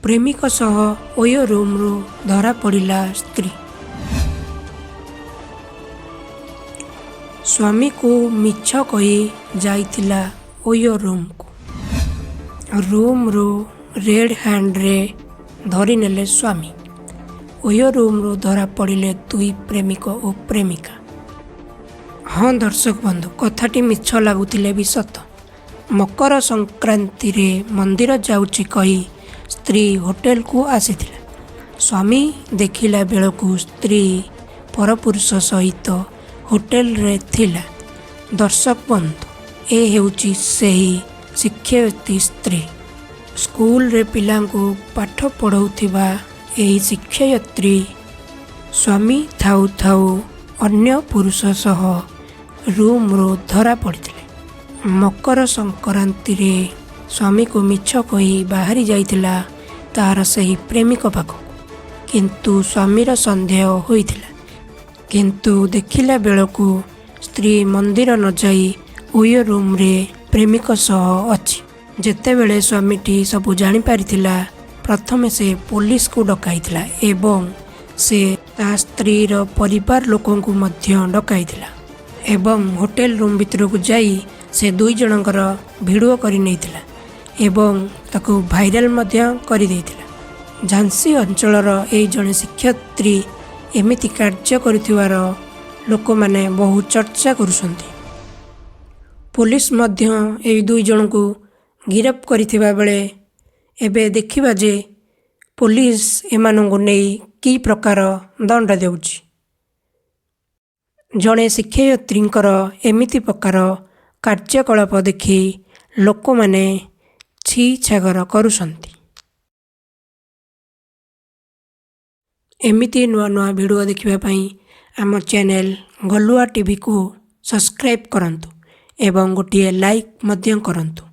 ପ୍ରେମିକ ସହ ଓୟୋ ରୁମ୍ରୁ ଧରାପଡ଼ିଲା ସ୍ତ୍ରୀ। ସ୍ୱାମୀକୁ ମିଛ କହି ଯାଇଥିଲା ଓୟୋ ରୁମ୍କୁ। ରୁମ୍ରୁ ରେଡ୍ ହ୍ୟାଣ୍ଡରେ ଧରିନେଲେ ସ୍ୱାମୀ। ଓୟୋ ରୁମ୍ରୁ ଧରାପଡ଼ିଲେ ଦୁଇ ପ୍ରେମିକ ଓ ପ୍ରେମିକା। ହଁ ଦର୍ଶକ ବନ୍ଧୁ, କଥାଟି ମିଛ ଲାଗୁଥିଲେ ବି ସତ। ମକର ସଂକ୍ରାନ୍ତିରେ ମନ୍ଦିର ଯାଉଛି କହି ସ୍ତ୍ରୀ ହୋଟେଲକୁ ଆସିଥିଲା। ସ୍ୱାମୀ ଦେଖିଲା ବେଳକୁ ସ୍ତ୍ରୀ ପରପୁରୁଷ ସହିତ ହୋଟେଲରେ ଥିଲା। ଦର୍ଶକ ବନ୍ଧୁ, ଏ ହେଉଛି ସେହି ଶିକ୍ଷୟିତ୍ରୀ ସ୍ତ୍ରୀ। ସ୍କୁଲରେ ପିଲାଙ୍କୁ ପାଠ ପଢ଼ାଉଥିବା ଏହି ଶିକ୍ଷୟିତ୍ରୀ ସ୍ୱାମୀ ଥାଉ ଥାଉ ଅନ୍ୟ ପୁରୁଷ ସହ ରୁମ୍ରୁ ଧରା ପଡ଼ିଥିଲେ। ମକର ସଂକ୍ରାନ୍ତିରେ ସ୍ୱାମୀକୁ ମିଛ କହି ବାହାରି ଯାଇଥିଲା ତାର ସେହି ପ୍ରେମିକ ପାଖକୁ। କିନ୍ତୁ ସ୍ୱାମୀର ସନ୍ଦେହ ହୋଇଥିଲା। କିନ୍ତୁ ଦେଖିଲା ବେଳକୁ ସ୍ତ୍ରୀ ମନ୍ଦିର ନଯାଇ ଓୟୋ ରୁମ୍ରେ ପ୍ରେମିକ ସହ ଅଛି। ଯେତେବେଳେ ସ୍ୱାମୀଟି ସବୁ ଜାଣିପାରିଥିଲା, ପ୍ରଥମେ ସେ ପୋଲିସକୁ ଡକାଇଥିଲା ଏବଂ ସେ ତା ସ୍ତ୍ରୀର ପରିବାର ଲୋକଙ୍କୁ ମଧ୍ୟ ଡକାଇଥିଲା ଏବଂ ହୋଟେଲ ରୁମ୍ ଭିତରକୁ ଯାଇ ସେ ଦୁଇ ଜଣଙ୍କର ଭିଡ଼ିଓ କରି ନେଇଥିଲା ଏବଂ ତାକୁ ଭାଇରାଲ ମଧ୍ୟ କରିଦେଇଥିଲା। ଝାନ୍ସୀ ଅଞ୍ଚଳର ଏହି ଜଣେ ଶିକ୍ଷୟିତ୍ରୀ ଏମିତି କାର୍ଯ୍ୟ କରୁଥିବାର ଲୋକମାନେ ବହୁ ଚର୍ଚ୍ଚା କରୁଛନ୍ତି। ପୋଲିସ ମଧ୍ୟ ଏହି ଦୁଇ ଜଣଙ୍କୁ ଗିରଫ କରିଥିବା ବେଳେ ଏବେ ଦେଖିବା ଯେ ପୋଲିସ ଏମାନଙ୍କୁ ନେଇ କି ପ୍ରକାର ଦଣ୍ଡ ଦେଉଛି। ଜଣେ ଶିକ୍ଷୟିତ୍ରୀଙ୍କର ଏମିତି ପ୍ରକାର କାର୍ଯ୍ୟକଳାପ ଦେଖି ଲୋକମାନେ ଛି ଛାକର କରୁଛନ୍ତି। ଏମିତି ନୂଆ ନୂଆ ଭିଡ଼ିଓ ଦେଖିବା ପାଇଁ ଆମ ଚ୍ୟାନେଲ୍ ଗଲୁଆ ଟିଭିକୁ ସବସ୍କ୍ରାଇବ୍ କରନ୍ତୁ ଏବଂ ଗୋଟିଏ ଲାଇକ୍ ମଧ୍ୟ କରନ୍ତୁ।